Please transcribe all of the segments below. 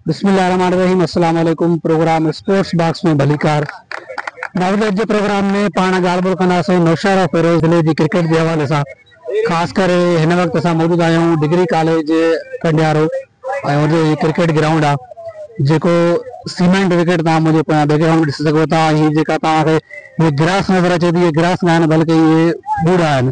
بسم الله الرحمٰن الرحيم السلام عليڪم پروگرام اسپورٽس باڪس ۾ ڀليڪار ناظرين اڄ جي پروگرام ۾ پاڻ ڳالهه ٻولهه ڪنداسين نوشهره فيروز ضلعي جي ڪرڪيٽ جي حوالي سان خاص ڪري هن وقت اسان موجود آهيون ڊگري ڪاليج ڪنڊيارو ۽ ان جو هي ڪرڪيٽ گرائونڊ آهي جيڪو سيمينٽ وڪيٽ تان منهنجي پويان بيڪ گرائونڊ ڏسي سگهو ٿا هي جيڪا توهان کي هي گراس نظر اچي ٿي اهي گراس نه آهن بلڪه اهي ٻوڙا آهن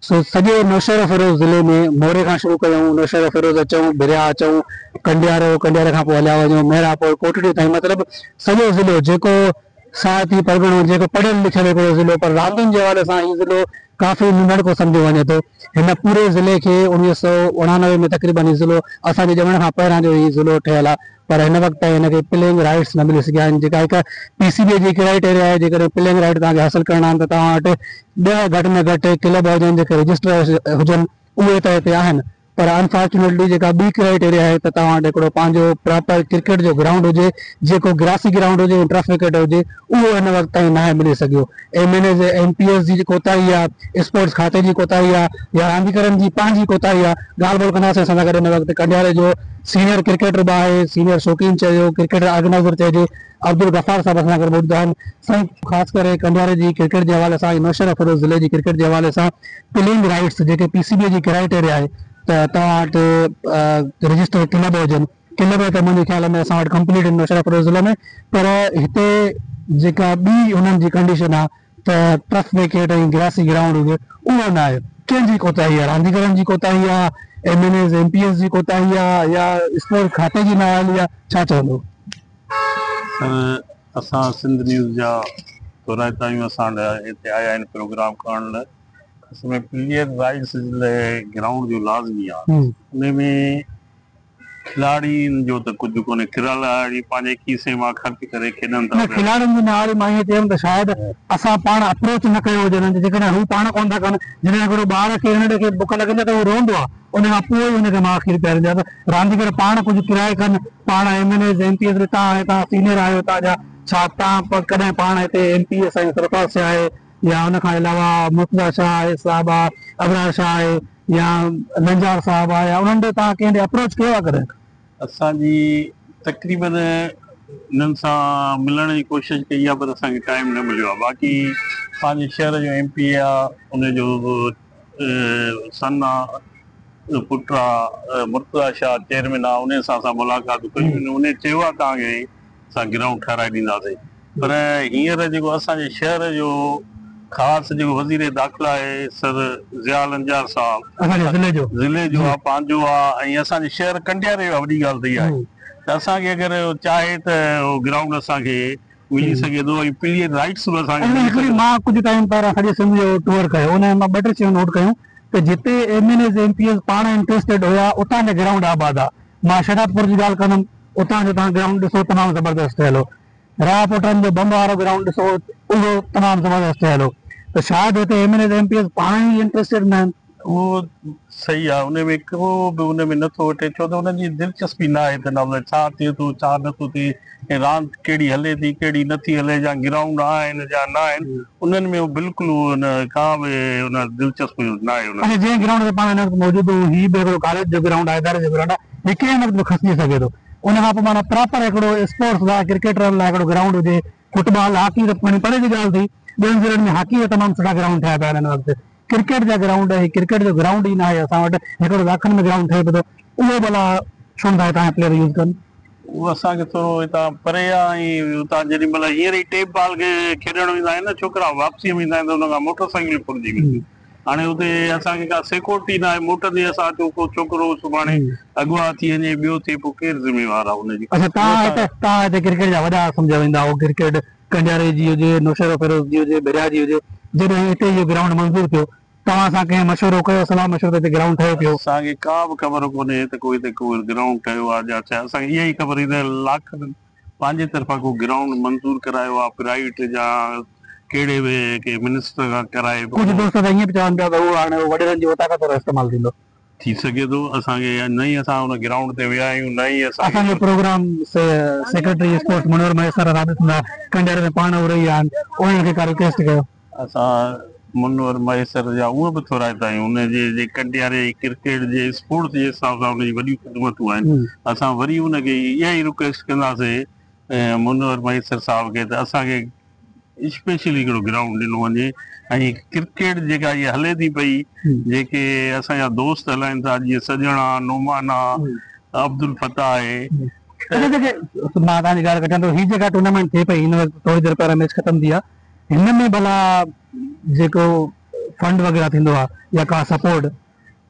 سو سڄي نوشهروفيروز ضلعي ۾ موري کان شروع ڪيون نوشهروفيروز اچون ڀريا اچون ڪنڊيارو ڪنڊياري کان پوء هليا وڃو مهراپور ڪوٽڙي تائين مطلب سڄو ضلعو جيڪو ساهتي پرڳڻو جيڪو پڙهيل لکيل هڪڙو ضلعو پر راندين جي حوالي سان هي ضلعو ڪافي ننڍڙڪو سمجهيو وڃي ٿو هن پوري ضلعي کي 1989 ۾ تقريبن هي ضلعو اسان جي ڄمڻ کان پهريان جو هي ضلعو ٺهيل آهي پر هن وقت تائين هن کي پليئنگ رائيٽس نه ملي سگهيا آهن جيڪا هڪ پي سي بي جي ڪرائيٽيريا آهي جيڪڏهن پليئنگ رائيٽ توهان کي حاصل ڪرڻا آهن ته توهان وٽ 10 گهٽ ۾ گهٽ ڪلب هجن جيڪي رجسٽر هجن اهي ته هتي آهن پر انفارچونيٽلي جيڪا ٻي ڪرائيٽيريا آهي ته توهان وٽ هڪڙو پنهنجو پراپر ڪرڪيٽ جو گرائونڊ هجي جيڪو گراسي گرائونڊ هجي ۽ ٽرف وڪيٽ هجي اهو هن وقت تائين ناهي ملي سگهيو M N As M P As جي ڪوتاهي آهي اسپورٽس کاتي جي ڪوتاهي آهي يا رانديگرن جي پنهنجي ڪوتاهي آهي ڳالهه ٻولهه ڪنداسين اسان سان گڏ هن وقت ڪنڊياري جو سينيئر ڪرڪيٽر به آهي سينيئر شوقين چئجو ڪرڪيٽر آرگنائيزر چئجي عبدالغفار صاحب اسان سان گڏ موجود آهن سائين خاص ڪري ڪنڊياري جي ڪرڪيٽ جي حوالي سان ۽ نوشهروفيروز ضلعي جي ڪرڪيٽ جي حوالي سان پليئنگ رائيٽس جيڪي پي سي بي جي ڪرائيٽيريا آهي ته توهان وٽ رجسٽر ڪلب هجن ڪلب ته منهنجي خيال ۾ اسان وٽ ڪمپليٽ آهن نوشهروفيروز ضلعي ۾ پر هتي جيڪا ٻي انهن جي ڪنڊيشن آهي ته ٽرف وڪيٽ ۽ گراسي گرائونڊ هجي اهو نه آهي ڪنهن جي ڪوتاهي آهي رانديگرن جي ڪوتاهي آهي M N As M P As جي ڪوتاهي آهي يا اسپورٽ کاتي جي نااهلي آهي ڇا چوندو. سر اسان سنڌ نيوز جا ٿورائتا آهيون اسان لاء هتي آيا آهن پروگرام ڪرڻ لاء اصل ۾ پليئر رائٽس لاء گرائونڊ جو لازمي آهي ان ۾ کلاڙين جو ته ڪجهه ڪونهي، کلاڙي پنهنجي کيسي مان خرچ ڪري کيڏن ٿا نه پيا. کلاڙين جي نهاري مان ائين چيم ته شايد اسان پاڻ اپروچ نه ڪيو هجي انهن تي جيڪڏهن هو پاڻ ڪونه ٿا ڪن جڏهن هڪڙو ٻار کي ننڍي کي بک لڳندي آهي ته هو روئندو آهي ان کان پوء ئي ان کي ماء کير پياريندي آهي ته رانديگر پاڻ ڪجهه ڪرائي ڪن پاڻ M N As M P As تان هاڻي توهان سينيئر آهيو تان جا ڇا تان ڪڏهن پاڻ هتي ايم پي اي سائين سرفراز شاهه آهي يا ان کان علاوه مرتضيٰ شاهه آهي صاحب آهي ابرار شاهه آهي يا لنجار صاحب آ يا انهن ڏي توهان ڪنهن ڏي اپروچ ڪيو آ ڪڏهن؟ اسان جي تقريبن انهن سان ملڻ جي ڪوشش ڪئي آ پر اسان کي ٽائيم نه مليو آ باقي پنهنجي شهر جو ايم پي اي آ ان جو سن آ پٽ آ مرتضيٰ شاهه چيئرمين آ انهي سان اسان ملاقات ڪئي انهي چيو آ توهان کي اسان گرائونڊ ٺهرائي ڏينداسين پر هينئر جيڪو اسان جي شهر جو خاص جيڪو وزير داخلا آهي سر ضياء لنجار صاحب اسان جي ضلعي جو ضلعي جو آ پنهنجو آ ۽ اسان جي شهر ڪنڊياري جو آ وڏي ڳالهه ته اها آهي ته اسان کي اگر چاهي ته اهو گرائونڊ اسان کي ملي سگهي ٿو ۽ پليئر رائٽس به اسان کي ملي هڪڙي مان ڪجهه ٽائيم پهريان سڄي سنڌ جو ٽوئر ڪيو ان ۾ مان ٻه ٽي شيون نوٽ ڪيون ته جتي M N As M P As پاڻ انٽريسٽيڊ هيا اتان جا گرائونڊ آباد آ مان شهدادپور جي ڳالهه ڪندم اتان جو توهان گرائونڊ ڏسو تمام زبردست ٺهيل هو. راء پوٽن جو بمب وارو گرائونڊ ڏسو اهو تمام زبردست ٺهيل هو ته شايد هتي M N As M P As پاڻ ئي انٽريسٽيڊ نه آهن. اهو صحيح آهي ان ۾ ڪو به ان ۾ نٿو وٺي ڇو ته انهن جي دلچسپي نه آهي ته نه ڇا ٿئي ٿو ڇا نٿو ٿئي ۽ راند ڪهڙي هلي ٿي ڪهڙي نٿي هلي يا گرائونڊ آهن يا نه آهن انهن ۾ بلڪل اهو نه ڪا به ان دلچسپي نه آهي انهن اڇا جنهن گرائونڊ تي پاڻ هن وقت موجود آهيون هي به هڪڙو ڪاليج جو گرائونڊ آهي اداري جو گرائونڊ آهي هي ڪنهن وقت به کسجي سگهي ٿو ان کان پوء معنيٰ پراپر هڪڙو اسپورٽس لاء ڪرڪيٽرن لاء هڪڙو گرائونڊ هجي فٽبال هاڪي ته کڻي پري جي ڳالهه ٿي ٻين ضلعن ۾ هاڪي جا تمام سٺا گرائونڊ ٺهيا پيا آهن هن وقت ڪرڪيٽ جا گرائونڊ هي ڪرڪيٽ جو گرائونڊ ئي ناهي اسان وٽ هڪڙو لاکن ۾ گرائونڊ ٺهي پيو ٿو اهو ڀلا ڇو نٿا هتان جا پليئر يوز ڪن. اهو اسان کي ٿورو هتان پري آ ۽ اتان جيڏي مهل هينئر ئي ٽيپ بال کي کيڏڻ ويندا آهن نه ڇوڪرا واپسي ۾ ايندا آهن ته ان کان موٽر سائيڪل ڦرجي ويندي هاڻي اتي اسان کي ڪا سيڪورٽي ناهي موٽندي اسان اچون ڪو ڇوڪرو سڀاڻي اغوا ٿي وڃي ٻيو ٿئي پوء ڪير ذميوار آ ان جي. اڇا توهان هتي توهان هتي ڪرڪيٽ جا وڏا سمجهيا ويندا آهو ڪرڪيٽ ڪنڊياري جي هجي نوشهروفيروز جي هجي ڀريا جي هجي جڏهن هتي اهو گرائونڊ منظور ٿيو توهان سان ڪنهن مشورو ڪيو صلاح مشورو ته هتي گرائونڊ ٺهيو پيو. اسان کي ڪا به خبر ڪونهي ته ڪو هتي ڪو گرائونڊ ٺهيو آ يا ڇا اسان کي اها ئي خبر هئي ته لاکن پنهنجي طرفان ڪو گرائونڊ منظور ڪرايو آ پرائيويٽ يا ڪهڙي به ڪنهن منسٽر کان ڪرائي ڪجهه دوست ته ائين به چون پيا ته اهو هاڻي وڏيرن جي اوطاق طور استعمال ٿيندو. ٿي سگهي ٿو اسان کي نه ئي اسان ان گرائونڊ تي ويا آهيون نه ئي اسان اسان جو programme secretary sports Munawar Mahesar رابط هوندا ڪنڊياري ۾ پاڻ اهي رهي آهن انهن کي ڪا رڪويسٽ ڪيو. اسان منور مهيسر جا اونء به ٿورائتا آهيون. ان جي جي ڪنڊياري جي ڪرڪيٽ جي اسپورٽس جي حساب سان ان جي وڏيون خدمتون آهن. اسان وري ان کي اها ئي رڪويسٽ ڪنداسين منور مهيسر صاحب کي ته اسان کي اسپيشلي هڪڙو گرائونڊ ڏنو وڃي ۽ ڪرڪيٽ جيڪا هيء هلي ٿي پئي جيڪي اسان جا دوست هلائين ٿا جيئن سڄڻ آ، نعمان آ، عبدالفتاح آهي. اچا جيڪي مان توهان جي ڳالهه ڪٽيان ٿو هي جيڪا ٽورنامينٽ ٿئي پئي هن وقت ٿوري دير پهريان ميچ ختم ٿي آ هن ۾ ڀلا جيڪو فنڊ وغيره ٿيندو آ يا ڪا سپورٽ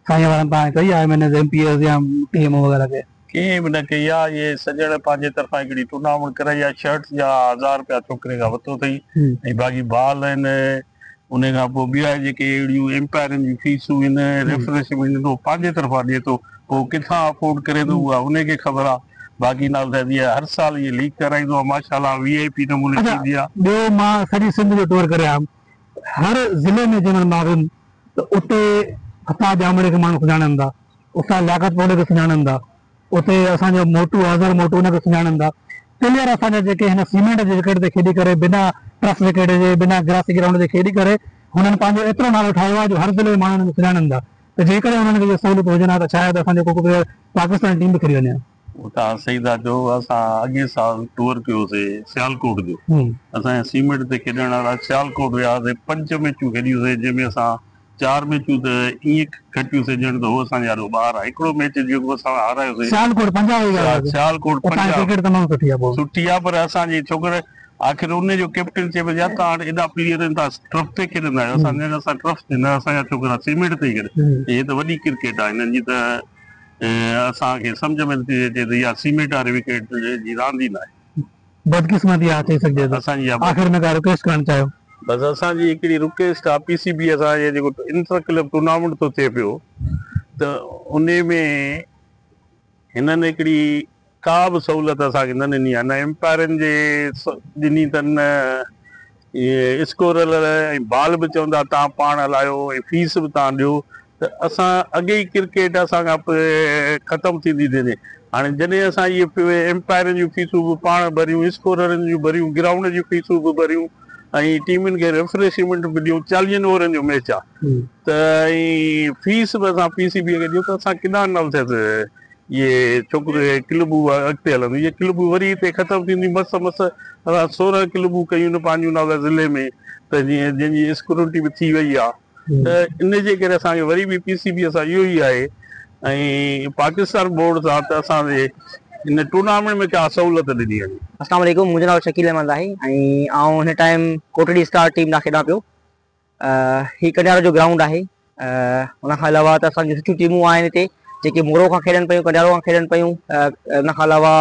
سائين وارن توهان ڪئي آ M N As M P As يا ٽي ايم او وغيره کي؟ ڪنهن به نه ڪئي آ اهي سڄڻ پنهنجي طرفان هڪڙي ٽورنامينٽ ڪرائي آ شرٽس جا هزار رپيا ڇوڪري کان ورتو اٿئي ۽ باقي بال آهن ان کان پوء ٻيا جيڪي اهڙيون امپائرن جون فيسون آهن ريفريشمينٽ اهو پنهنجي طرفان ڏئي ٿو پوء ڪٿان افورڊ ڪري ٿو اها ان کي خبر آ باقي نال صاحب اها هر سال اهي ليگ ڪرائيندو آ ماشاءالله وي آء پي نموني اچا ٿيندي آ. ٻيو مان سڄي سنڌ جو ٽوئر ڪري آيم هر ضلعي ۾ جنهن مهل مان ويم ته اتي عطا ڄامڙي کي ماڻهو سڃاڻن ٿا استاد لياقت پوڙهي کي سڃاڻن ٿا اتي اسان جو موٽو اظهر موٽو ان کي سڃاڻن ٿا پليئر اسان جا جيڪي هن سيمينٽ جي وڪيٽ تي کيڏي ڪري بنا ٽرف وڪيٽ جي بنا گراسي گرائونڊ جي کيڏي ڪري هنن پنهنجو ايترو نالو ٺاهيو آهي جو هر ضلعي ۾ ماڻهو هنن کي سڃاڻن ٿا ته جيڪڏهن انهن کي اهي سهولتون هجن ها ته شايد اسان جو ڪو ڪو پليئر پاڪستان ٽيم به کيڏي وڃي ها. اهو توهان صحيح ٿا چئو اسان اڳئين سال ٽوئر ڪيوسي سيالڪوٽ جو اسان جا سيمينٽ تي کيڏڻ وارا سيالڪوٽ وياسي پنج ميچون کيڏيوسي جنهن ۾ اسان چار ميچون ته ائين کٽيوسي ڄڻ ته هو اسان جي آڏو ٻار آهي هڪڙو ميچ جيڪو اسان هارايوسي سيالڪوٽ پنجاب جي ڳالهه آهي سيالڪوٽ اتان جي پنجاب ڪرڪيٽ تمام سٺي آهي سٺي آهي پر اسان جي ڇوڪر آخر ان جو ڪيپٽن چئي پيو يار توهان وٽ ايڏا پليئر آهن توهان ٽرف تي کيڏندا آهيو اسان چيو اسان ٽرف تي نه اسان جا ڇوڪرا سيمينٽ تي ئي کيڏن هي ته وڏي ڪرڪيٽ آهي هنن جي ته اسان کي سمجهه ۾ نٿي اچي ته اها سيمينٽ واري وڪيٽ جي راند ئي ناهي. بدقسمتي آهي چئي سگهجي ٿو. اسان جي اها آخر ۾ ڪا رڪويسٽ ڪرڻ چاهيو. بس اسان جي هڪڙي رڪويسٽ آهي پي سي بي اسان جي جيڪو انٽر ڪلب ٽورنامينٽ ٿو ٿئي پيو ته انهي ۾ هنن هڪڙي ڪا به سهولت اسان کي نه ڏني آهي نه امپائرن جي ڏني اٿن نه اسڪورر ۽ بال به چوندا توهان پاڻ هلايو ۽ فيس به توهان ڏيو ته اسان اڳي ئي ڪرڪيٽ اسان کان ختم ٿيندي ٿي وڃي هاڻي جڏهن اسان اهي امپائرن جون فيسون به پاڻ ڀريون اسڪوررن جون ڀريون گرائونڊ جون فيسون به ڀريون ۽ ٽيمن کي ريفريشمينٽ به ڏيون چاليهن اوورن جو ميچ آهي ته ۽ فيس به اسان پي سي بي کي ڏيون ته اسان ڪيڏانهن نه ٿيس اهي ڇوڪري ڪلبون اڳتي هلنديون اهي ڪلبون وري هتي ختم ٿينديون مس مس اسان 16 ڪلبون ڪيون آهن پنهنجون نالي ضلعي ۾ ته جيئن جنهن جي اسڪروٽي به ٿي وئي آهي ته ان جي ڪري اسان کي وري به پي سي بي سان اهو ئي آهي ۽ پاڪستان بورڊ سان ته اسان جي ان ٽورنامينٽ ۾ ڪا سهولت ڏني وڃي. اسلام عليڪم منهنجو نالو شڪيل احمد آهي ۽ آئون هن ٽائيم ڪوٽڙي اسٽار ٽيم ڏانهن کيڏان پيو هي ڪنڊيارو جو گرائونڊ آهي ان کان علاوه ته اسان جون سٺيون ٽيمون آهن هتي جيڪي مورو کان کيڏن پيون ڪنڊيارو کان کيڏن پيون ان کان علاوه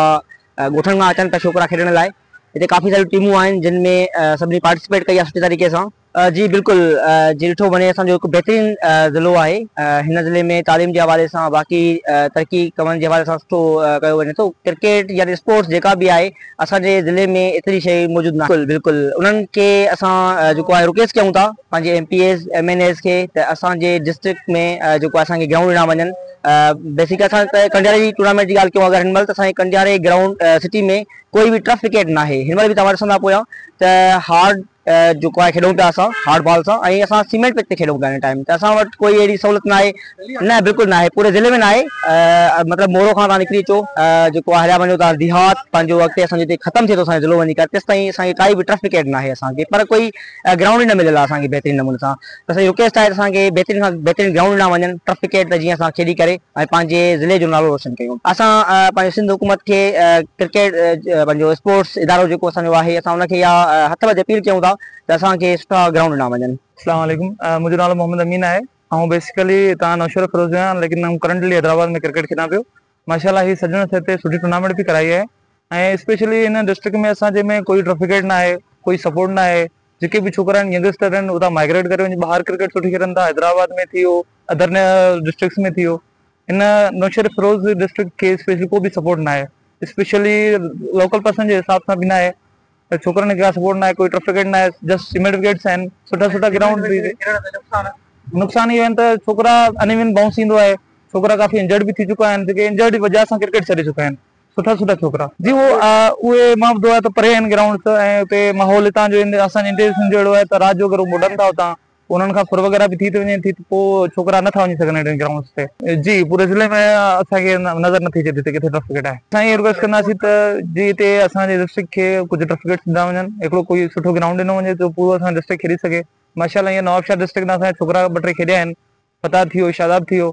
ڳوٺن کان اچن پيا ڇوڪرا کيڏڻ لاء هتي ڪافي ساريون ٽيمون آهن جن ۾ سڀني پارٽيسپيٽ ڪئي آهي سٺي طريقي سان جي بلڪل جي ڏٺو وڃي اسان جو هڪ بهترين ضلعو آهي هن ضلعي ۾ تعليم جي حوالي سان باقي ترقي ڪمن جي حوالي سان سٺو ڪيو وڃي ٿو ڪرڪيٽ يعني اسپورٽس جيڪا به آهي اسان جي ضلعي ۾ ايتري شيء موجود ناهي. بلڪل بلڪل انهن کي اسان جيڪو آهي رڪويسٽ ڪيون ٿا پنهنجي M P As M N As کي ته اسان جي ڊسٽرڪٽ ۾ جيڪو آهي اسان کي گرائونڊ ڏنا وڃن بيسڪ اسان ته ڪنڊياري جي ٽورنامينٽ جي ڳالهه ڪيون اگر هن مهل ته اسان جي ڪنڊياري گرائونڊ سٽي ۾ ڪوئي به ٽرف وڪيٽ ناهي هن مهل به توهان ڏسندا پويان ته هارڊ جيڪو آهي کيڏون پيا اسان هارڊ بال سان ۽ اسان سيمينٽ پچ تي کيڏون پيا هن ٽائيم ته اسان وٽ ڪوئي اهڙي سهولت ناهي نه بلڪل ناهي پوري ضلعي ۾ ناهي مطلب مورو کان توهان نڪري اچو جيڪو آهي هليا وڃو توهان ديهات پنهنجو اڳتي اسان جي ختم ٿئي ٿو اسان جو ضلعو وڃي ڪري تيستائين اسان کي ڪائي به ٽرف وڪيٽ ناهي اسان کي پر ڪوئي گرائونڊ ئي نه مليل آهي اسان کي بهترين نموني سان ته اسان جي رڪويسٽ آهي ته اسان کي بهترين کان بهترين گرائونڊ ڏنا وڃن ٽرف وڪيٽ ته جيئن اسان کيڏي ڪري ۽ پنهنجي ضلعي جو نالو روشن ڪيون اسان پنهنجي سنڌ حڪومت کي ڪرڪيٽ پنهنجو اسپورٽس ادارو جيڪو اسان جو آهي اسان ان کي اها هٿ ٻڌي اپيل ڪيون ٿا ته اسان کي سٺا گرائونڊ ڏنا وڃن. اسلام عليڪم منهنجو نالو محمد امين آهي آئون بيسيڪلي هتان نوشهروفيروز جو آهيان ليڪن آئون ڪرنٽلي حيدرآباد ۾ ڪرڪيٽ کيڏان پيو ماشاءالله هي سڄڻ هتي سٺي ٽورنامينٽ به ڪرائي آهي ۽ اسپيشلي هن ڊسٽرڪٽ ۾ اسان جي ۾ ڪوئي ٽرفيڪيٽ نه آهي ڪوئي سپورٽ نه آهي جيڪي به ڇوڪرا آهن ينگسٽر آهن اتان مائگريٽ ڪري وڃي ٻاهر ڪرڪيٽ سٺي کيڏن ٿا حيدرآباد ۾ ٿي ويو ادر ڊسٽرڪٽس ۾ ٿي ويو هن نوشهروفيروز ڊسٽرڪٽ کي اسپيشلي ڪو به سپورٽ نه آهي اسپيشلي لوڪل پرسن جي حساب سان به نه آهي ته ڇوڪرن کي ڪا سپورٽ نه آهي ڪوئي ٽرفڪيٽ نه آهي جسٽ سيمينٽ وڪيٽس آهن سٺا سٺا گرائونڊ نقصان اهو آهن ته ڇوڪرا ان ايون بائونس ايندو آهي ڇوڪرا ڪافي انجرڊ به ٿي چڪا آهن جيڪي انجرڊ جي وجه سان ڪرڪيٽ ڇڏي چڪا آهن سٺا سٺا ڇوڪرا جي هو اهي مان ٻڌو آهي ته پري آهن گرائونڊس ۽ اتي ماحول هتان جو اسان جي انٽيليجنس جو اهڙو آهي ته رات جو اگر هو مڙن ٿا اتان پوء انهن کان ڦر وغيره به ٿي ٿي وڃي ٿي ته پوء ڇوڪرا نه ٿا وڃي سگهن اهڙن گرائونڊز تي. جي پوري ضلعي ۾ اسان کي نظر نه ٿي اچي ته ڪٿي ٽرف وڪيٽ آهي. اسان اهي رڪويسٽ ڪنداسين ته جي هتي اسان جي ڊسٽرڪٽ کي ڪجهه ٽرف وڪيٽس ڏنا وڃن هڪڙو ڪوئي سٺو گرائونڊ ڏنو وڃي ته پورو اسان جو ڊسٽرڪٽ کيڏي سگهي. ماشاء الله ائين نوابشاهه ڊسٽرڪٽ ۾ اسان جا ڇوڪرا ٻه ٽي کيڏيا آهن فتاح ٿي ويو شاداب ٿي ويو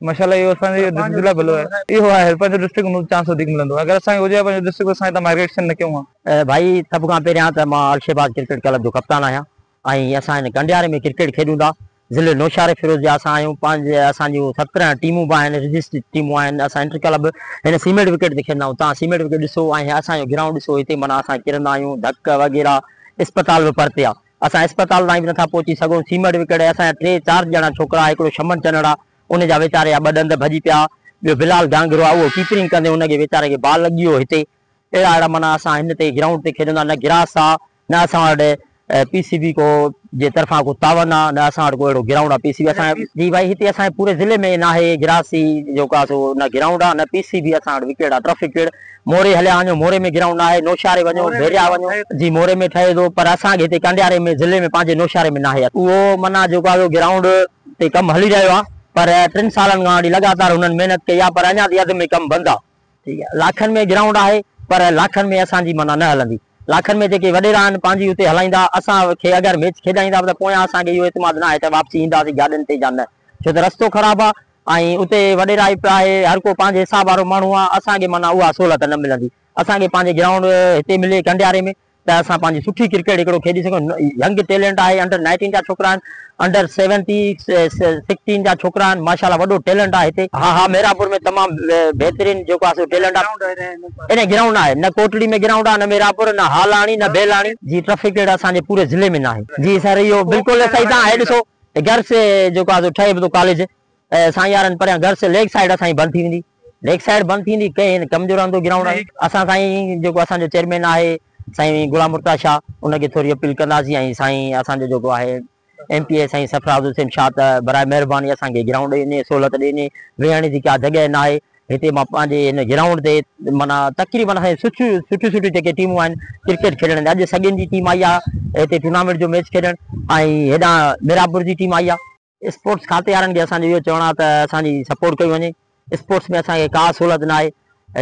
ماشاء الله اهو اسان جي ڊسٽرڪٽ لاء ڀلو آهي. اهو آهي پنهنجو ڊسٽرڪٽ هوندو ته چانس وڌيڪ ملندو اگر اسان کي هجي ها پنهنجو ڊسٽرڪٽ ته اسان هتان مائگريشن نه ڪيون ها. ڀائي سڀ کان پهريان ته مان الشهباز ڪرڪيٽ ڪلب جو ڪپتان آهيان ۽ اسان هن ڪنڊياري ۾ ڪرڪيٽ کيڏون ٿا ضلعي نوشهري فيروز جا اسان آهيون پنهنجي اسان جون 17 ٽيمون به آهن رجسٽرڊ ٽيمون آهن اسان انٽر ڪلب هن سيمينٽ وڪيٽ تي کيڏندا آهيون تان سيمينٽ وڪيٽ ڏسو ۽ اسان جو گرائونڊ ڏسو هتي معنيٰ اسان ڪرندا آهيون ڌڪ وغيره اسپتال به پرتي آهي اسان اسپتال تائين به نٿا پهچي سگهون سيمينٽ وڪيٽ اسان جا ٽي چار ڄڻا ڇوڪرا هڪڙو شمن چنڙ آهي ان جا ويچاري جا ٻه ڏند ڀڄي پيا ٻيو بلال گانگرو آهي اهو ڪيپرنگ ڪندي ان کي ويچاري کي بال لڳي ويو هتي اهڙا اهڙا معنيٰ اسان هن تي گرائونڊ تي کيڏندا نه گراس آ نه اسان وٽ پي سي بي ڪو جي طرفان ڪو تعاون آ نه اسان وٽ ڪو اهڙو گرائونڊ آ پي سي بي اسان جي ڀائي هتي اسان جي پوري ضلعي ۾ ناهي گراس ئي جيڪو آ سو نه گرائونڊ آ نه پي سي بي اسان وٽ وڪيٽ آ ٽرف وڪيٽ موري هليا وڃو موري ۾ گرائونڊ ناهي نوشهري وڃو ڀيريا وڃو جي موري ۾ ٺهي ٿو پر اسان کي هتي ڪنڊياري ۾ ضلعي ۾ پنهنجي نوشهري ۾ ناهي اهو معنيٰ جيڪو آ سو گرائونڊ تي ڪم هلي رهيو آ پر ٽن سالن کان وٺي لڳاتار هنن محنت ڪئي آ پر اڃا تائين اڌ ۾ ڪم بند آ ٺيڪ آ لاکن ۾ گرائونڊ آهي پر لاکن ۾ اسان جي معنيٰ نه هلندي لاکن ۾ جيڪي وڏيرا آهن پنهنجي اتي هلائيندا اسان کي اگر ميچ کيڏائيندا به ته پويان اسان کي اهو اعتماد نه آهي ته واپسي اينداسين گاڏين تي يا نه ڇو ته رستو خراب آ ۽ اتي وڏيرائي به آهي هر ڪو پنهنجي حساب وارو ماڻهو آ اسان کي معنيٰ اها سهولت نه ملندي اسان کي پنهنجي گرائونڊ هتي ملي ڪنڊياري ۾ ته اسان پنهنجي سٺي ڪرڪيٽ هڪڙو کيڏي سگهون ينگ ٽيلنٽ آهي انڊر نائنٽين جا ڇوڪرا آهن انڊر سيونٽي سڪسٽين جا ڇوڪرا آهن ماشاء الله وڏو ٽيلنٽ آهي هتي. ها ها ميرانپور ۾ تمام بهترين جيڪو آهي سو ٽيلنٽ آهي ان گرائونڊ نه آهي نه ڪوٽڙي ۾ گرائونڊ آهي نه ميرانپور نه هالاڻي نه بيلاڻي. جي ٽرفڪ اهڙا اسان جي پوري ضلعي ۾ نه آهي. جي سر اهو بلڪل صحيح تان هي ڏسو گرلس جيڪو آهي سو ٺهي به ٿو ڪاليج سائين يارن پريان گرلس ليڪ سائيڊ اسان جي بند ٿي ويندي ليڪ سائيڊ بند ٿيندي ڪنهن ڪم جو رهندو گرائونڊ اسان سائين جيڪو اسان جو چيئرمين آهي سائين غلام مرتضيٰ شاهه ان کي ٿوري اپيل ڪنداسين ۽ سائين اسان جو جيڪو آهي ايم پي اي سائين سرفراز حسين شاهه ته برائي مهرباني اسان کي گرائونڊ ڏئي وڃي سهولت ڏئي وڃي ويهڻ جي ڪا جڳهه نه آهي هتي مان پنهنجي هن گرائونڊ تي معنيٰ تقريبن اسان جي سٺيون سٺيون سٺيون جيڪي ٽيمون آهن ڪرڪيٽ کيڏڻ اڄ سڳين جي ٽيم آئي آهي هتي ٽورنامينٽ جو ميچ کيڏڻ ۽ هيڏانهن ميرانپور جي ٽيم آئي آهي اسپورٽس کاتي وارن کي اسان جو اهو چوڻ آهي ته اسان جي سپورٽ ڪئي وڃي اسپورٽس ۾ اسان کي ڪا سهولت نه آهي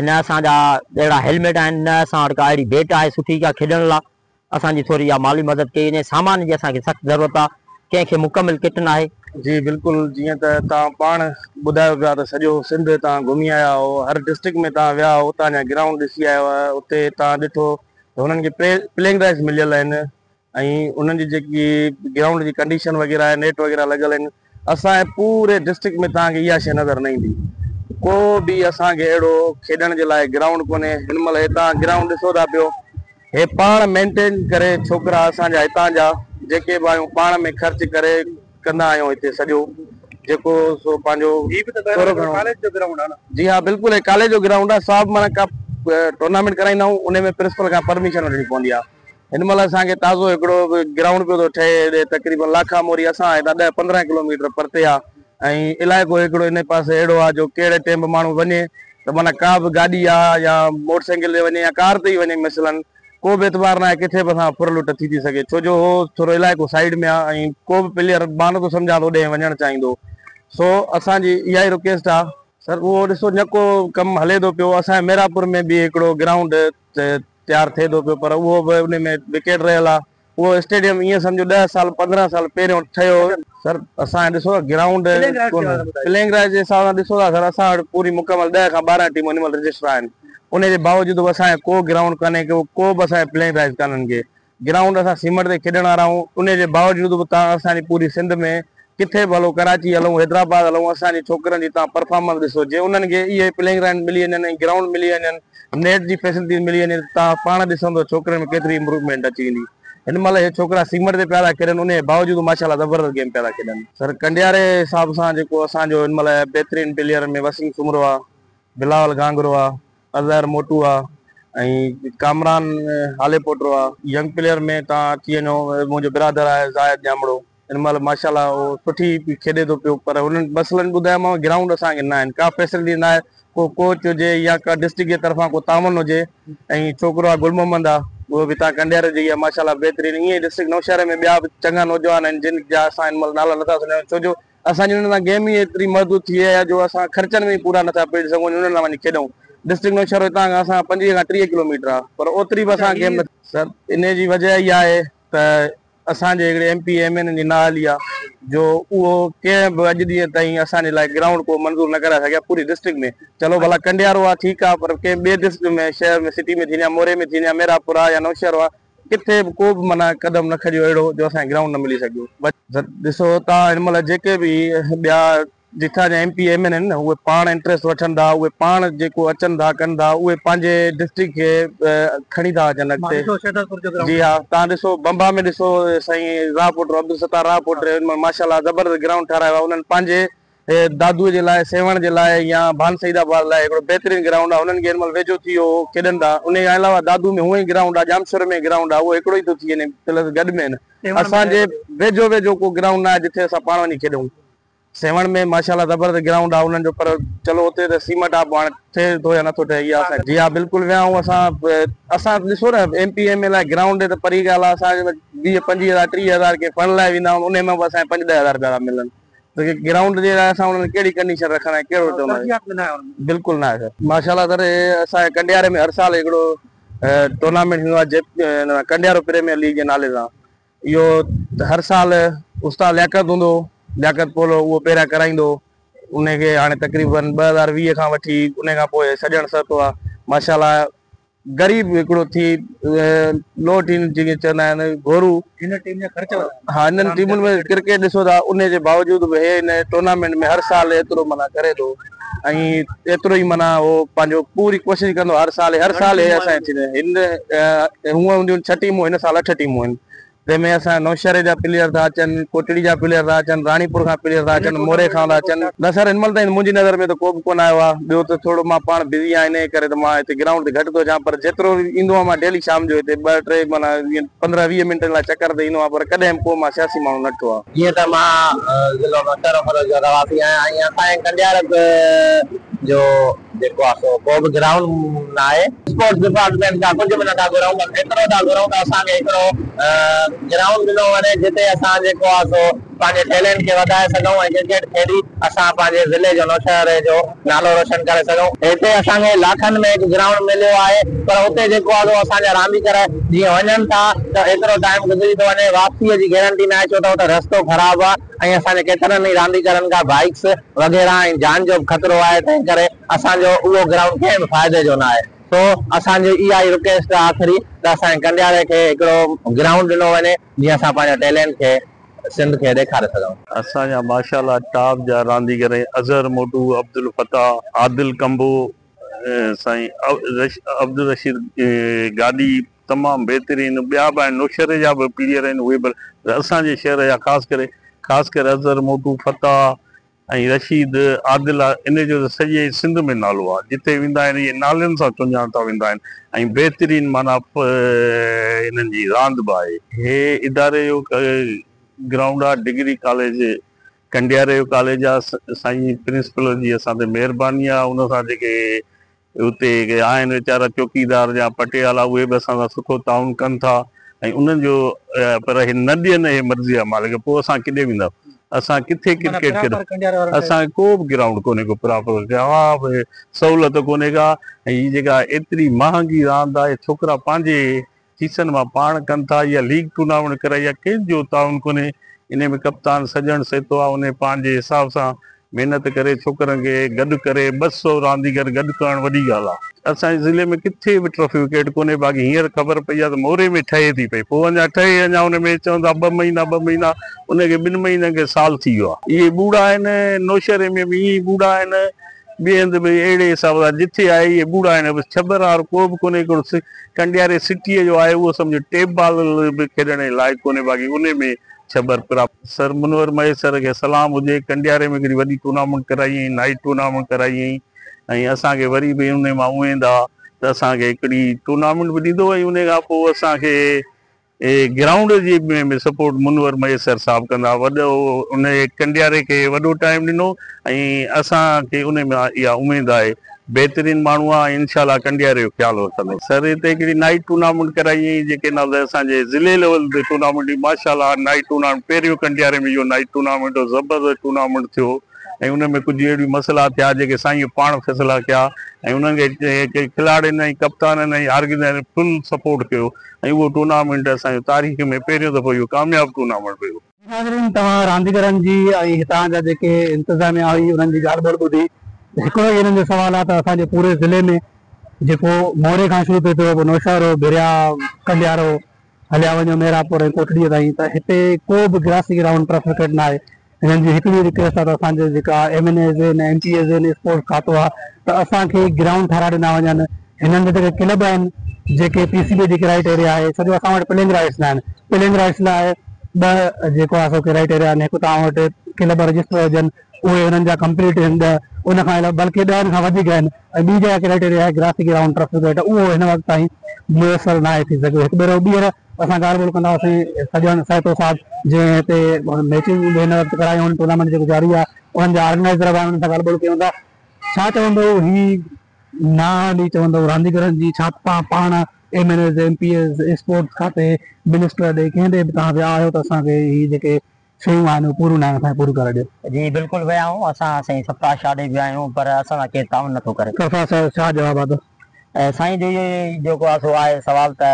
نه اسان جا اهڙا هيلميٽ آهن نه اسان وٽ ڪا اهڙي بيٽ آهي سٺي ڪا کيڏڻ لاء اسان جي ٿوري اها مالي مدد ڪئي وڃي سامان جي اسان کي سخت ضرورت آهي ڪنهن کي مڪمل ڪٽ نه آهي. جي بلڪل جيئن ته توهان پاڻ ٻڌايو پيا ته سڄو سنڌ توهان گهمي آيا آهو هر ڊسٽرڪٽ ۾ توهان ويا آهو اتان جا گرائونڊ ڏسي آيا آهيو اتي توهان ڏٺو ته هنن کي پليئنگ رائيٽس مليل آهن ۽ انهن جي جيڪي گرائونڊ جي ڪنڊيشن وغيره آهي نيٽ وغيره لڳل آهن اسان جي پوري ڊسٽرڪٽ ۾ توهان کي اها شيء نظر نه ايندي ڪو به اسان کي اهڙو کيڏڻ جي لاء گرائونڊ ڪونهي هن مهل هي توهان گرائونڊ ڏسو ٿا پيو هي پاڻ مينٽين ڪري ڇوڪرا اسان جا هتان جا جيڪي به آهيون پاڻ ۾ خرچ ڪري ڪندا آهيون هتي سڄو جيڪو سو پنهنجو هي به ته ٿورو گهڻو ڪاليج جو گرائونڊ آهي نه جي ها بلڪل هي ڪاليج جو گرائونڊ آهي صاحب معنيٰ ڪا ٽورنامينٽ ڪرائيندا آهيون ان ۾ پرنسپل کان پرميشن وٺڻي پوندي آهي هن مهل اسان کي تازو هڪڙو گرائونڊ پيو ٿو ٺهي هيڏي تقريبن لاکا موري اسان هتان ڏهه 15 ڪلوميٽر پرتي آ ۽ علائقو هڪڙو ان پاسي اهڙو آ جو ڪهڙي ٽيم به ماڻهو وڃي ته معنيٰ ڪا به گاڏي آ يا موٽر سائيڪل تي وڃي يا ڪار تي ئي وڃي مثلاً ڪو به اعتبار ناهي ڪٿي به اسان ڦر لٽ ٿي ٿي سگهي ڇو جو هو ٿورو علائقو سائيڊ ۾ آ ۽ ڪو به پليئر مان نٿو سمجهان ته اوڏي وڃڻ چاهيندو سو اسان جي اها ئي رڪويسٽ آ سر اهو ڏسو نڪو ڪم هلي ٿو پيو اسان جي ميرانپور ۾ به هڪڙو گرائونڊ تيار ٿئي ٿو پيو پر اهو به ان ۾ وڪيٽ رهيل آ اهو اسٽيڊيم ائين سمجهو 10 سال 15 سال پهريون ٺهيو هو. سر اسان ڏسو گرائونڊ ڪونه پليئنگ رائيٽس جي حساب سان ڏسو ٿا سر اسان وٽ پوري مڪمل 10 کان 12 ٽيمون هن مهل رجسٽر آهن ان جي باوجود به اسان جو ڪو گرائونڊ ڪانهي ڪو ڪو به اسان جو پليئنگ رائيٽس ڪانهن ڪي گرائونڊ اسان سيمنٽ تي کيڏڻ وارا آهيون ان جي باوجود به تان اسان جي پوري سنڌ ۾ ڪٿي به هلون ڪراچي هلون حيدرآباد هلون اسان جي ڇوڪرن جي توهان پرفارمنس ڏسو جي انهن کي اهي پليئنگ گرائونڊ ملي وڃن ۽ گرائونڊ ملي وڃن نيٽ جي فيسلٽي ملي وڃي ته توهان پاڻ ڏسندو ڇوڪرن ۾ ڪيتري امپروومينٽ اچي ويندي هن مهل اهي ڇوڪرا سيمنٽ تي پيا ٿا کيڏن انهي جي باوجود ماشاء الله زبردست گيم پيا ٿا کيڏن. سر ڪنڊياري جي حساب سان جيڪو اسان جو هن مهل بهترين پليئر ۾ وسيم سومرو آ بلاول گهانگهرو آ اظهر موٽو آ ۽ ڪامران هاليپوٽو آ ينگ پليئر ۾ توهان اچي وڃو منهنجو برادر آهي زاهد ڄامڙو هن مهل ماشاء الله اهو سٺي کيڏي ٿو پيو پر هنن مسئلن ٻڌايومانو گرائونڊ اسان کي نه آهن ڪا فيسلٽي نه آهي ڪو ڪوچ هجي يا ڪا ڊسٽرڪٽ جي طرفان ڪو تعاون هجي ۽ ڇوڪرو آهي گل محمد آهي اهو به هتان ڪنڊياري جو ئي آهي ماشاءالله بهترين ائين ئي ڊسٽرڪٽ نوشهري ۾ ٻيا به چڱا نوجوان آهن جن جا اسان هن مهل نالا نٿا سڃاڻون ڇو جو اسان جي انهن سان گيم ئي ايتري محدود ٿي وئي آهي جو اسان خرچن ۾ ئي پورا نٿا پئجي سگهون انهن سان وڃي کيڏون ڊسٽرڪٽ نوشهرو هتان کان اسان کان 25 کان 30 ڪلوميٽر آهي پر اوتري به اسان گيم نه سر انهي جي وجه اها آهي ته اسان جي هڪڙي M P A M N A جي نااهلي آ جو اهو ڪنهن به اڄ ڏينهن تائين اسان جي لاء گرائونڊ ڪو منظور نه ڪرائي سگهيا پوري ڊسٽرڪٽ ۾ چلو ڀلا ڪنڊيارو آ ٺيڪ آ پر ڪنهن ٻئي ڊسٽرڪٽ ۾ شهر ۾ سٽي ۾ ٿيندي آ موري ۾ ٿيندي آ ميرانپور آ يا نوشهرو آ ڪٿي به ڪو به معنيٰ قدم نه کڄيو اهڙو جو اسان کي گرائونڊ نه ملي سگهيو. ڏسو تان هن مهل جيڪي به ٻيا جتان جا ايم پي ايم اين آهن نه اهي پاڻ انٽريسٽ وٺن ٿا اهي پاڻ جيڪو اچن ٿا ڪن ٿا اهي پنهنجي ڊسٽرڪٽ کي کڻي ٿا اچن اڳتي جي ها تان ڏسو بمبا ۾ ڏسو سائين راهه پوٽو عبدالستار راهه پوٽو ان ماشاء الله زبردست گرائونڊ ٺهرايو آهي انهن پنهنجي دادو جي لاء سيوهڻ جي لاء يا ڀان سعيد آباد لاء هڪڙو بهترين گرائونڊ آهي انهن کي هن مهل ويجهو ٿي ويو کيڏن ٿا ان کان علاوه دادو ۾ هونئن ئي گرائونڊ آهي ڄامشوري ۾ گرائونڊ آهي اهو هڪڙو ئي ٿو ٿي وڃي پلس گڏ ۾ آهن اسان جي ويجهو ويجهو ڪو گرائونڊ نه آهي جتي اسان پاڻ وڃي کيڏون سيوهڻ ۾ ماشاء الله زبردست گرائونڊ آهي انهن جو پر چلو اتي ته سيمٽ آهي پوء هاڻي ٺهي ٿو يا نٿو ٺهي اها اسان جي ها بلڪل ويا آهيون اسان اسان ڏسو نه ايم پي ايم اي لاء گرائونڊ ته پري ڳالهه آهي اسان 20 25 هزار 30 هزار ڪنهن فنڊ لاء ويندا آهيون انهي مان به اسان کي 5 10 هزار رپيا ٿا ملن ته گرائونڊ جي لاء اسان انهن کي ڪهڙي ڪنڊيشن رکندا آهيون ڪهڙو چوندا آهيون بلڪل نه آهي سر ماشاء الله سر اسان جي ڪنڊياري ۾ هر سال هڪڙو ٽورنامينٽ ٿيندو آهي ڪنڊيارو پريميئر ليگ جي نالي سان اهو هر سال استاد لياقت هوندو هو، لياقت پولو اهو پهريان ڪرائيندو هو، ان کي هاڻي تقريبن 2020 کان وٺي ان کان پوء سڄڻ سهتو آ ماشاء الله غريب هڪڙو ٿي لو ٽيم جيڪي چوندا آهن گورو هن ٽيم جا خرچ وڌا ها انهن ٽيمن ۾ ڪرڪيٽ ڏسو ٿا ان جي باوجود به هي هن ٽورنامينٽ ۾ هر سال ايترو معنيٰ ڪري ٿو ۽ ايترو ئي معنيٰ هو پنهنجو پوري ڪوشش ڪندو هر سال هر سال هي اسان جي هن هونء هونديون آهن ڇهه ٽيمون هن سال اٺ ٽيمون آهن تنهن ۾ اسان نوشهري جا پليئر ٿا اچن ڪوٽڙي جا پليئر ٿا اچن راڻيپور کان پليئر ٿا اچن موري کان ٿا اچن نه سر هن مهل تائين منهنجي نظر ۾ ته ڪو به ڪونه آيو آهي ٻيو ته ٿورو مان پاڻ بزي آهيان انهيء ڪري ته مان هتي گرائونڊ تي گهٽ ٿو اچان پر جيترو ايندو آهيان مان ڊيلي شام جو هتي ٻه ٽي معنيٰ 15 20 منٽن لاء چڪر تي ايندو آهيان پر ڪڏهن به ڪو مان سياسي ماڻهو نه ڏٺو آهي. جيئن ته مان ضلعو نوشهروفيروز جو رهواسي آهيان ۽ اسان جي ڪنڊياري جو جيڪو آهي سو ڪو به گرائونڊ نه آهي. اسپورٽس ڊپارٽمينٽ کان ڪجهه به نٿا گهرون بس ايترو ٿا گهرون ته اسان کي هڪڙو گرائونڊ ڏنو وڃي جتي اسان جيڪو آهي سو پنهنجي ٽيلينٽ کي وڌائي سگهون ۽ ڪرڪيٽ کيڏي اسان پنهنجي ضلعي جو نوشهري جو نالو روشن ڪري سگهون. هتي اسان کي لاکن ۾ هڪ گرائونڊ مليو آهي پر اتي جيڪو آهي سو اسان جا رانديگر جيئن وڃن ٿا ته ايترو ٽائيم گذري ٿو وڃي واپسيء جي گيرنٽي ناهي ڇو ته اتي رستو خراب آهي ۽ اسان جي ڪيترن ئي رانديگرن کان بائيڪس وغيره ۽ جان جو به خطرو آهي تنهن ڪري اسان جو اهو گرائونڊ ڪنهن به فائدي جو ناهي سو اسان جي اها ئي رڪويسٽ آهي آخري ته اسان جي ڪنڊياري کي هڪڙو گرائونڊ ڏنو وڃي جيئن اسان پنهنجو ٽيلينٽ کي سنڌ کي ڏيکاري سگهون. اسان جا ماشاء الله ٽاپ جا رانديگر اظهر موٽو، عبدالفتاح، عادل ڪمبو، سائين عبدالرشيد گاڏهي تمام بهترين ٻيا به آهن نوشهري جا به پليئر آهن اهي به اسان جي شهر جا خاص ڪري خاص ڪري اظهر موٽو، فتاح ۽ رشيد عادل آ ان جو ته سڄي سنڌ ۾ نالو آ جتي ويندا آهن اهي نالن سان سڃاڻتا ويندا آهن ۽ بهترين معنيٰ انهن جي راند به آهي. هي اداري جو گرائونڊ آ ڊگري ڪاليج ڪنڊياري جو ڪاليج آ سائين پرنسپل جي اسان تي مهرباني آ ان سان جيڪي اتي آهن ويچارا چوڪيدار يا پٽيوالا اهي به اسان سان سٺو تعاون ڪن ٿا ۽ انهن جو پر هي نه ڏين هي مرضي جا مالڪ پوء اسان ڪيڏي ويندا اسان ڪٿي ڪرڪيٽ کيڏون اسان کي ڪو به گرائونڊ ڪونهي ڪو پراپر ڪا به سهولت ڪونهي ڪا ۽ هي جيڪا ايتري مهانگي راند آهي ڇوڪرا پنهنجي کيسن مان پاڻ ڪن ٿا اها ليگ ٽورنامينٽ ڪرائي آهي ڪنهن جو تعاون ڪونهي انهي ۾ ڪپتان سڄڻ سهتو آهي انهي پنهنجي حساب سان محنت ڪري ڇوڪرن کي گڏ ڪري 200 رانديگر گڏ ڪرڻ وڏي ڳالهه آهي. اسان جي ضلعي ۾ ڪٿي به ٽرف وڪيٽ ڪونهي باقي هينئر خبر پئي آهي ته موري ۾ ٺهي ٿي پئي پوء اڃا ٺهي اڃا ان ۾ چون ٿا ٻه مهينا ٻه مهينا ان کي ٻن مهينن کي سال ٿي ويو آهي. اهي ٻوڙا آهن نوشهري ۾ به ائين ئي ٻوڙا آهن ٻئي هنڌ به اهڙي حساب سان جٿي آهي اهي ٻوڙا آهن بس ڇٻر وارو ڪو به ڪونهي هڪڙو ڪنڊياري سٽيء جو آهي اهو سمجهو ٽيپ بال به کيڏڻ جي لائق ڪونهي باقي انهي ۾ ڇٻر پرا سر منور مهيسر کي سلام هجي ڪنڊياري ۾ هڪڙي وڏي ٽورنامينٽ ڪرائي هئائين نائيٽ ٽورنامينٽ ڪرائي هئائين ۽ اسان کي وري به انهي مان اميد آ ته اسان کي هڪڙي ٽورنامينٽ به ڏيندو ۽ انهي کان پوء اسان کي گرائونڊ جي ۾ سپورٽ منور مهيسر صاحب ڪندا وڏو ان ڪنڊياري کي وڏو ٽائيم ڏنو ۽ اسان کي ان ۾ اها اميد آهي بهترين ماڻهو آهي انشاء الله ڪنڊياري جو خيال رکندو. سر هتي هڪڙي نائيٽ ٽورنامينٽ ڪرائي هئي جيڪي نه اسان جي ضلعي ليول تي ٽورنامينٽ هئي ماشاء الله نائيٽ ٽورنامينٽ پهريون ڪنڊياري ۾ اهو نائيٽ ٽورنامينٽ هو زبردست ٽورنامينٽ ٿيو ۽ ان ۾ ڪجهه اهڙيون مسئلا ٿيا جيڪي سائينء پاڻ فيصلا ڪيا ۽ انهن کي کلاڙين ۽ ڪپتانن ۽ آرگنائيزرن فل سپورٽ ڪيو ۽ اهو ٽورنامينٽ اسان جو تاريخ ۾ پهريون دفعو اهو ڪامياب ٽورنامينٽ هيو. ناظرين توهان رانديگرن جي ۽ هتان جا جيڪي انتظاميا هئي انهن جي ڳالهه ٻولهه ٻڌي ته هڪڙو ئي انهن جو سوال آهي ته اسان جي پوري ضلعي ۾ جيڪو موري کان شروع ٿئي پيو پوء نوشهرو، ڀريا، ڪنڊيارو، هليا وڃو ميرانپور ۽ ڪوٽڙيء تائين ته هتي ڪو به گراسي گرائونڊ ٽرف وڪيٽ ناهي. هنن جي هڪڙي رڪويسٽ آهي ته اسان جي جيڪا ايم اين ايز آهن ايم پي ايز آهن اسپورٽس کاتو آهي ته اسان کي گرائونڊ ٺهرائي ڏنا وڃن. هنن جا جيڪي ڪلب آهن جيڪي پي سي بي جي ڪرائيٽيريا آهي ڇو جو اسان وٽ پلينگ رائيٽس ناهن پلينگ رائيٽس لاء ٻه جيڪو آهي سو ڪرائيٽيريا آهن هڪ توهان وٽ ڪلب رجسٽر هجن اهي انهن جا ڪمپليٽ آهن ڏهه ان کان علاوه بلڪه ڏهن کان وڌيڪ آهن ۽ ٻي جيڪا ڪرائيٽيريا آهي گراسي گرائونڊ ٽرف وڪيٽ اهو هن وقت تائين ميسر ناهي ٿي سگهيو هڪ ڀيرو ٻيهر اسان ڳالهه ٻولهه ڪندا هئاسين سڄڻ سهتو صاحب جنهن هتي ميچون به هن وقت ڪرايون آهن ٽورنامينٽ جيڪو جاري آهي انهن جا آرگنائيزر به آهن انهن سان ڳالهه ٻولهه ڪيون ٿا ڇا چوندو هي نااهلي چوندو رانديگرن جي ڇا توهان پاڻ M N As M P As sports کاتي منسٽر ڏي ڪنهن ڏي به توهان ويا آهيو ته اسان کي هي جيڪي شيون آهن اهي پوريون ناهن اسان کي پوريون ڪرائي ڏيو. جي بلڪل ويا آهيون اسان سائين سرفراز شاهه ڏي ويا آهيون پر اسان سان ڪير تعاون نٿو ڪري. سرفراز شاهه جو ڇا جواب آ ته. سائين جو اهو ئي جيڪو آ سو آهي سوال ته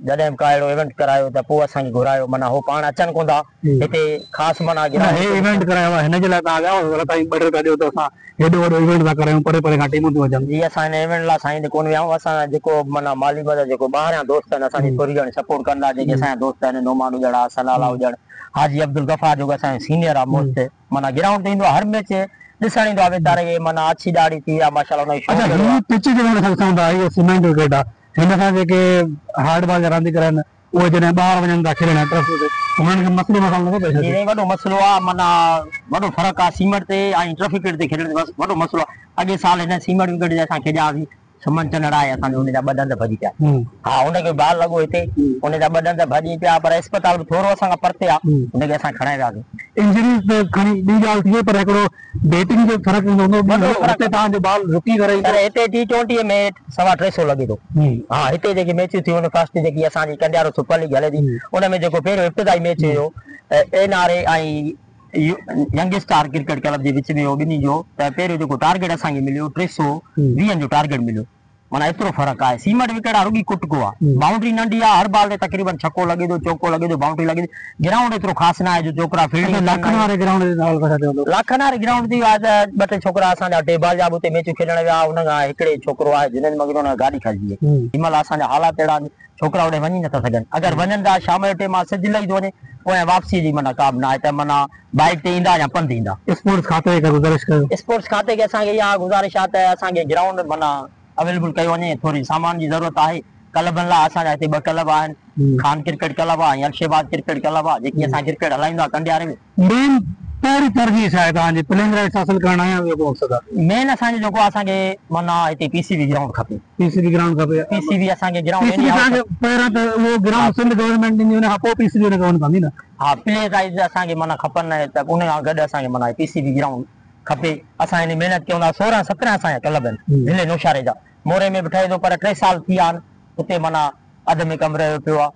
جڏهن به ڪا اهڙو ايونٽ ڪرايو ته پوء اسان کي گهرايو معنيٰ هو پاڻ اچن ڪونه ٿا هتي خاص معنيٰ نه هي ايونٽ ڪرايو آهي هن جي لاء توهان ويا هئو ڀلا سائين ٻه ٽي رپيا ڏيو ته اسان هيڏو وڏو ايونٽ ٿا ڪرايون پري پري کان ٽيمون ٿيون اچن. جي اسان هن ايونٽ لاء سائين ڏي ڪونه ويا آهيون اسان جيڪو معنيٰ مالي مدد جيڪو ٻاهريان دوست آهن اسان جي ٿوري گهڻي سپورٽ ڪن ٿا جيڪي اسان جا دوست آهن نعمان هجڻ ها ثناء الله هجڻ حاجي عبدالغفار جيڪو اسان جو سينيئر آهي موسٽ معنيٰ گرائونڊ تي ايندو آهي هر ميچ ڏسڻ ايندو آهي ويچاري کي معنيٰ اڇي ڏاڙهي ٿي آهي ماشاء الله ان کي شوق اڇا اهڙو هي آهي. پچ جيڪو اسان ڏسون ٿا هي سيمينٽ وڪيٽ آهي هن سان جيڪي هارڊ بال جا رانديگر آهن اهي جڏهن ٻاهر وڃن ٿا کيڏڻ ٽرف تي انهن کي مسئلو مسائل نٿو پيش جي اچي. سائين وڏو مسئلو آ معنيٰ وڏو فرق آ سيمنٽ تي ۽ ٽرف وڪيٽ تي کيڏڻ تي وڏو مسئلو آ اڳي سال هن سيمنٽ وڪيٽ تي اسان کيڏيا هئاسين سمن چنڙ آهي اسان جو ان جا ٻه ڏند ڀڄي پيا ها ان کي بال لڳو هتي ان جا ٻه ڏند ڀڄي پيا پر اسپتال به ٿورو اسان کان پرتي آ ان کي اسان کڻائي وياسين. انجريز ته کڻي ٻي ڳالهه ٿي وئي پر هڪڙو بيٽنگ جو فرق ايندو هوندو وڏو فرق هتي توهان جو بال رڪي ڪري ايندو. سر هتي ٽي ٽوئنٽي ۾ سوا ٽي سو لڳي ٿو ها هتي جيڪي ميچون ٿيون آهن فرسٽ جيڪي اسان جي ڪنڊيارو سپر ليگ هلي ٿي ان ۾ جيڪو پهريون ابتدائي match have N R A ۽ young star cricket club جي وچ ۾ هو ٻنهي جو ته پهريون جيڪو ٽارگيٽ اسان کي مليو ٽي سو ويهن جو ٽارگيٽ مليو معنيٰ ايترو فرق آهي. سيمنٽ وڪيٽ آ رڳي ڪٽڪو آ. بائونڊري ننڍي آ هر بال تي تقريبن ڇڪو لڳي ٿو چوڪو لڳي ٿو بائونڊري لڳي ٿي. گرائونڊ ايترو خاص نه آهي جو ڇوڪرا فيلڊنگ اڇا لاکن واري گرائونڊ جي حوالي سان ڇا چوندو؟ لاکن واري گرائونڊ تي اهو آهي ته ٻه ٽي ڇوڪرا اسان جا ٽي بال جا به اتي ميچون کيڏڻ ويا ان کان هڪڙي ڇوڪرو آهي جنيد مگري ان کان گاڏي کسجي وئي. هن مهل اسان جا حالات اهڙا آهن ڇوڪرا اوڏي وڃي نٿا سگهن اگر وڃن ٿا شام جو ٽيم آ سج لهي ٿو وڃي پويان واپسي جي معنيٰ ڪا به نه آهي ته معنيٰ بائيڪ تي ايندا يا پنڌ ايندا. اسپورٽس کاتي کي گذارش ڪيو. اسپورٽس کاتي کي اسان کي اها گذارش آهي ته اسان کي گرائونڊ معنيٰ اويليبل ڪيو وڃي ٿوري سامان جي ضرورت آهي ڪلبن لاء اسان جا هتي ٻه ڪلب آهن خان ڪرڪيٽ ڪلب آهي ۽ الشهباز ڪرڪيٽ ڪلب آهي جيڪي اسان ڪرڪيٽ هلائيندا ڪنڊياري ۾. مين پهرين ترجيح ڇا آهي توهان جي پلينگ رائيٽس حاصل ڪرڻ آهي يا ٻيو ڪو مقصد آهي؟ مين اسان جو جيڪو آهي اسان کي معنيٰ هتي پي سي بي گرائونڊ کپي. پي سي بي گرائونڊ کپي. پي سي بي اسان کي گرائونڊ پي سي بي توهان کي پهريان ته اهو گرائونڊ سنڌ گورنمينٽ ڏيندي ان کان پوء پي سي بي ان کي اون ڪندي نه. ها پليئر رائيٽس اسان کي معنيٰ کپن نه ته ان کان گڏ اسان کي معنيٰ پي سي بي گرائونڊ کپي اسان انهي محنت ڪيون ٿا سورهن سترهن اسان جا ڪلب آهن ضلعي نوشهري جا موري ۾ به ٺهي ٿو پر ٽي سال ٿي ويا آهن اتي معنيٰ اڌ ۾ ڪم رهيو پيو آهي.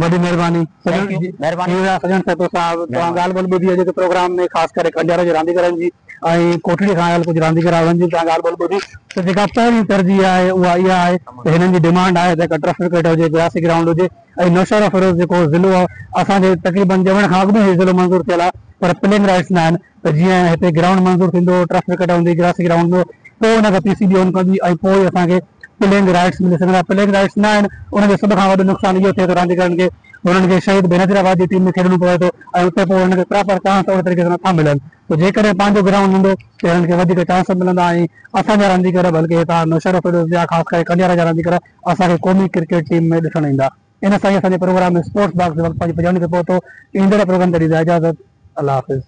وڏي مهرباني Thank you مهرباني. سڄڻ سهتو صاحب توهان ڳالهه ٻولهه ٻڌي اڄوڪي پروگرام ۾ خاص ڪري ڪنڊيارو جي رانديگرن جي ۽ ڪوٽڙي کان آيل ڪجهه رانديگر آهن انهن جي به توهان ڳالهه ٻولهه ٻڌي ته جيڪا پهرين ترجيح آهي اها اها آهي ته هنن جي ڊمانڊ آهي ته هڪ ٽرف وڪيٽ هجي گراسي گرائونڊ هجي ۽ نوشهروفيروز جيڪو ضلعو آهي اسان جي تقريبن ڄمڻ کان اڳ ۾ هي ضلعو منظور ٿيل آهي پر پلينگ رائٽس نه آهن ته جيئن هتي گرائونڊ منظور ٿيندو ٽرف وڪيٽ هوندي گراسي گرائونڊ هوندو پوء ان کي پي سي بي اون ڪندي ۽ پوء ئي اسان کي پلينگ رائٽس ملي سگهندا پلينگ رائٽس نه آهن ان جو سڀ کان وڏو نقصان اهو ٿئي ٿو رانديگرن کي انهن کي شهيد بينظير آباد جي ٽيم ۾ کيڏڻو پوي ٿو ۽ اتي پوء انهن کي پراپر چانس اوڙي طريقي سان نٿا ملن ته جيڪڏهن پنهنجو گرائونڊ هوندو ته انهن کي وڌيڪ چانس ملندا ۽ اسان جا رانديگر بلڪه هتان نوشهروفيروز جا خاص ڪري ڪنڊيارا جا رانديگر اسان کي قومي ڪرڪيٽ ٽيم ۾ ڏسڻ ايندا. ان سان ئي اسان جي پروگرام اسپورٽس باڪس جو وقت پنهنجي پڄاڻي تي پهتو. ايندڙ پروگرام تي ڏيندا اجازت. الله حافظ.